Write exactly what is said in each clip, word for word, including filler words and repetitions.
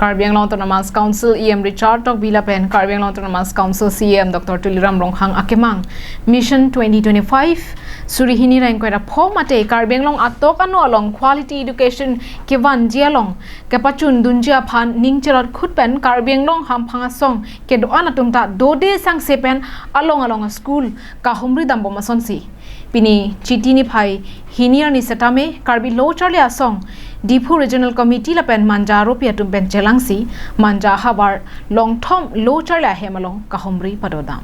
Karbi Anglong Autonomous Council E M Richard Tokbi lapen Karbi Anglong Autonomous Council C E M Doctor Tuliram Ronghang akemang Mission twenty twenty-five suri hini ra ingkoi ra pho mate Karbi Anglong atok ano along quality education kevanji along kepachundunji aphan ning cherot khut pen Karbi Anglong hamphang asong kedo-an atum ta dode sangse pen along along school kahumri dambom asonsi. Pini Chiti niphai hini arni setame Karbi Lo Charli Asong Diphu Regional Committee lapen Manja Aropi atum pen chelangsi Manja havar Longthom Lo Charli Ahem along kahumri padodam.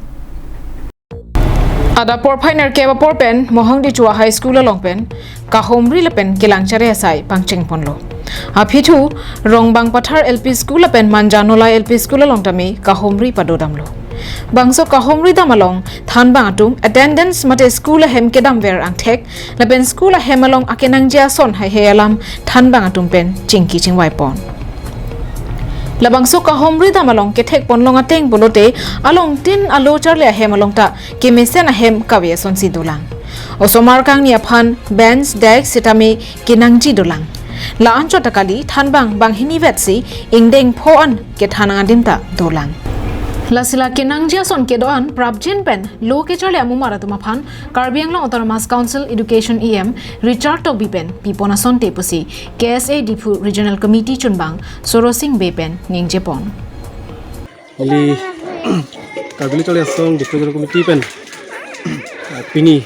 Adap porphai nerkep apor pen Mohang Dichua High School along pen kahumri lapen kelang chare asai pangcheng ponlo. Aphi thu Rongbang Pathar L P School lapen Manja Nolai L P School along tame kahumri padodamlo. Bangso kahumri dam along thanbang atum attendance mate school ahem kedamver angthek lapen school ahem along akenangji ason haihei alam thanbang atum pen chingki chingvai pon. Labangso kahumri dam along kethek ponlong ateng pulote along tin alo charli ahem along ta kemesen ahem kave asonsi dolang. Osomar kangni aphan bench, desk sitame kenangji dolang. La anchot ta kali thanbang banghini vetsi ingdeng pho an kethan adim ta dolang. Lasi la kenangji ason kedo-an prapjin pen lo kecharli amumar atum aphan Karbi Anglong Autonomous Council Education E M Richard Tokbi pen pipon asonte pusi K S A Diphu Regional Committee chunbang Soro Sing Bey pen ningje pon. Neli Karbi Lo Charli Asong Diphu Regional Committee pen, ah, pini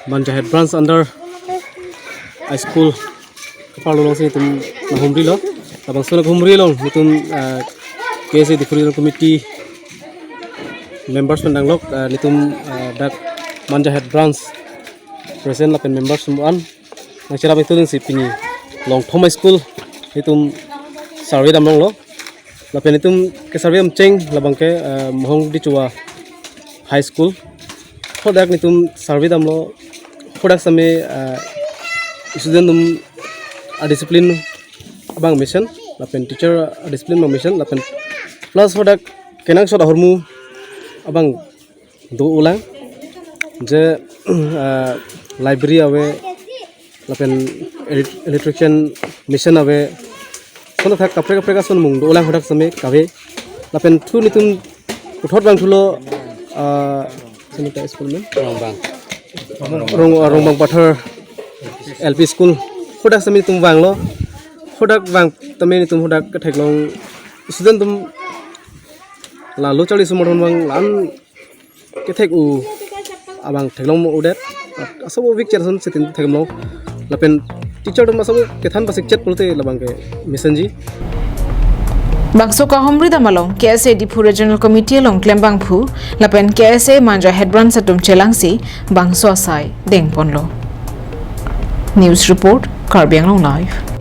Manja Head Branch under high school kapar lo alongsi netum nanghumrilo. Labangso nanghumri along netum, ah, K S A Diphu Regional Committee members pen danglok, ah, netum, ah, dak Manja Head Branch President lapen members semua an nangcherap itu si pini Longthom High School netum survey damlonglo. Lapen netum ke survey amcheng labang ke, eh, Mohang Dichua High School. Hadak netum survey damlo. Hadak same, eh, student atum a-discipline abang mesen lapen teacher a-discipline abang mesen lapen plus hadak kenangsot ahormu abang dolang, je, ah, library ave lapen elec-, electrician machine ave, ason athak kaprek kaprek ason mung dolang hadak same kave. Lapen thu netum puthot vangthulo, ah, sini ta school men? Rongbang. Rong, Rongbang Pathar L P School. Hadak same netum vanglo. Hadak vang tame netum hadak ketheklong student atum la lo charli asomar atum vang la-an kethek-u abang theklong mo udet. Asabo weak chair ason setin theklong. Lapen teacher atum asabo kethan pasik chet pulote labang ke mesenji. Bangso kahumri dam along K S A Diphu Regional Committee along klembangphu lapen K S A Manja Head Branch atum chelangsi bangso asai dengponlo. News report, Karbi Anglong Live.